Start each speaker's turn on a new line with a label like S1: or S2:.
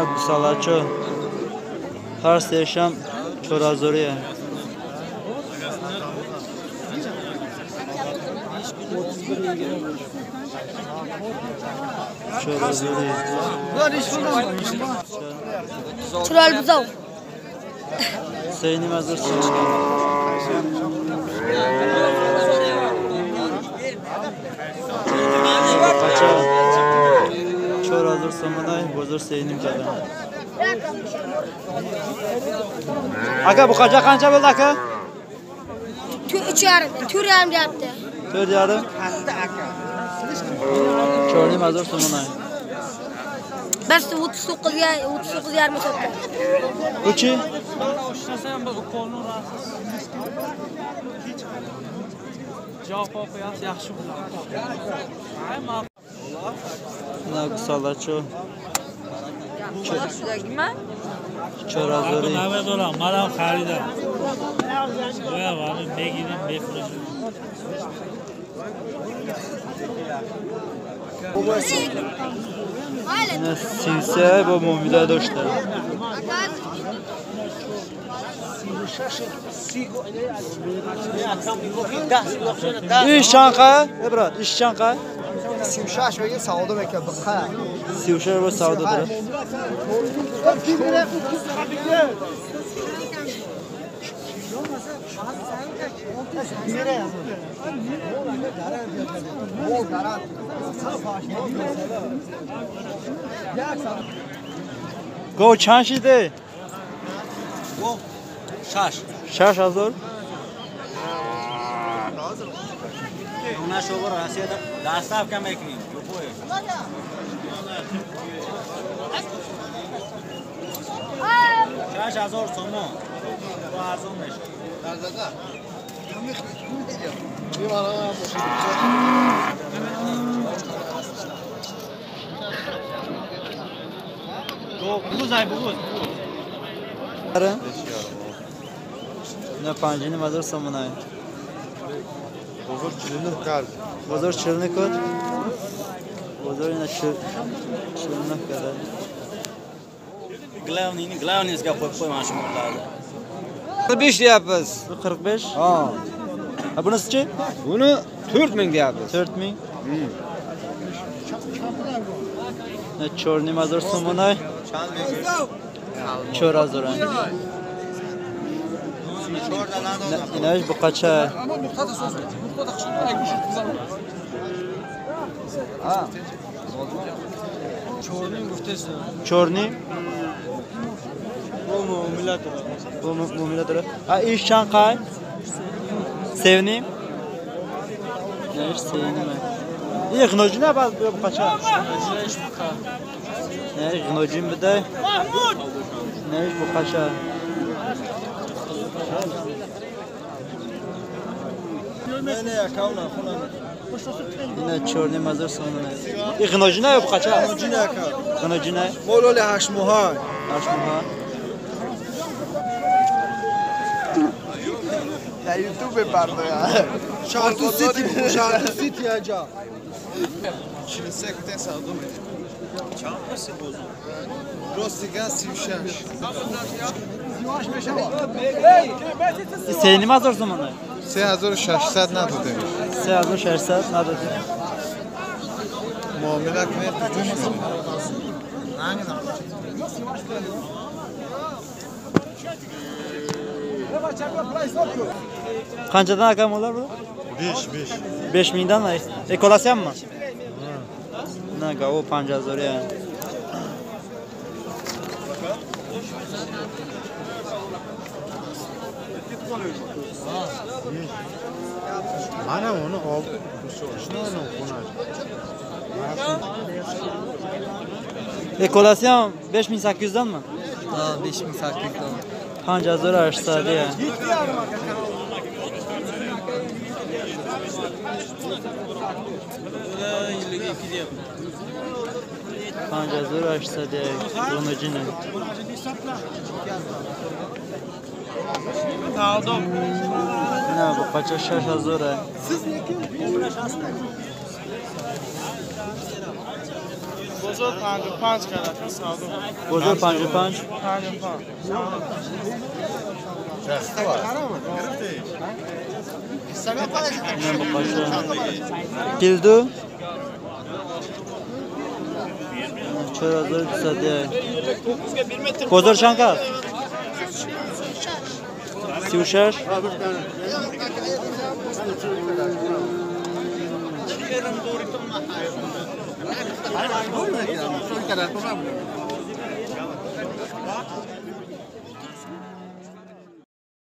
S1: Ина гусалачо. Ҳар сеашам 4000.
S2: Chiroyli buzov.
S1: 3,5 so'm chiqqan. Qacha 4000 so'mdan bozor 3,5 kadan. Aka bu qacha qancha bo'ldi aka?
S2: 3,5, 4,5 deyapti.
S1: 4,5. Aka. 4,5 so'mdan.
S2: Bas 39 ga 39,5 sotdi.
S1: Buchi? Na gusalacho. 4000.
S3: Намедонам, манам харидам. Бояд ҳамин мегирим, мефурӯшем.
S1: 33 бо муомила дошта. Иш чанқа? Брат, иш чанқа?
S4: 36 бегин савдо мекард бихар.
S1: 36 бо савдо дорад. Го чанд шиде?
S5: Го 6.
S1: 6000.
S5: Наша Россия доставка мекунем. Любое. 6000 сомон. Бо арзон мешавад.
S3: Бугуз ай бугуз.
S1: На 5,5 сомон ай.
S4: Бозор 49 кард.
S1: Бозор 49 кард. Бозор ина 49 кард.
S5: Главный, главный га qo'yib qo'yman shu mollarni.
S6: 45 deyapmiz.
S1: 45?
S6: Ha.
S1: Ha bunisichi?
S6: Buni 4000 deyapmiz.
S1: 4000. Na 4,5 сомон ай. 4000. Инаш буқача. Чорним?
S6: Бо муомила дорад.
S1: Бо муомила дорад. А иш чанд қай? 3,5? Не, иш 3,5. И ғноҷина баъд буқача. Не, ғноҷин бидай. Не, иш буқача. Ина 4,5 сомон. И ғноҷина ё буқача?
S4: Ғноҷина ака.
S1: Ғноҷина?
S4: Мололи 8 моҳа.
S1: 8 моҳа.
S4: Дар YouTube бардоя. Шаҳрту Сити, Шаҳрту Сити аҷа. 43 гуфтен савдо медем.
S5: Чанд паси бозор?
S4: Рост дигар 36.
S1: 3,5 сомон.
S4: 3600 надодем.
S1: 3600 надодем.
S4: Муомила кунед куҷо шуд?
S1: Qanchadan aka mollar bu?
S4: 5 5.
S1: 5000 dan Ekolasi hammi? На гаво 5000 я.
S4: Mana uni oldi. Shuni xonaj.
S1: Ekolasi ham 5800 danmi?
S6: Ha, 5800 dan.
S1: 5800 ya. 5800 ya. Bunujini. На буқача 6000 ya.
S4: Бозор 55 кард, савдо.
S1: Бозор 55.
S4: 55.
S1: 42 4201. Бозор чанд кард? 36.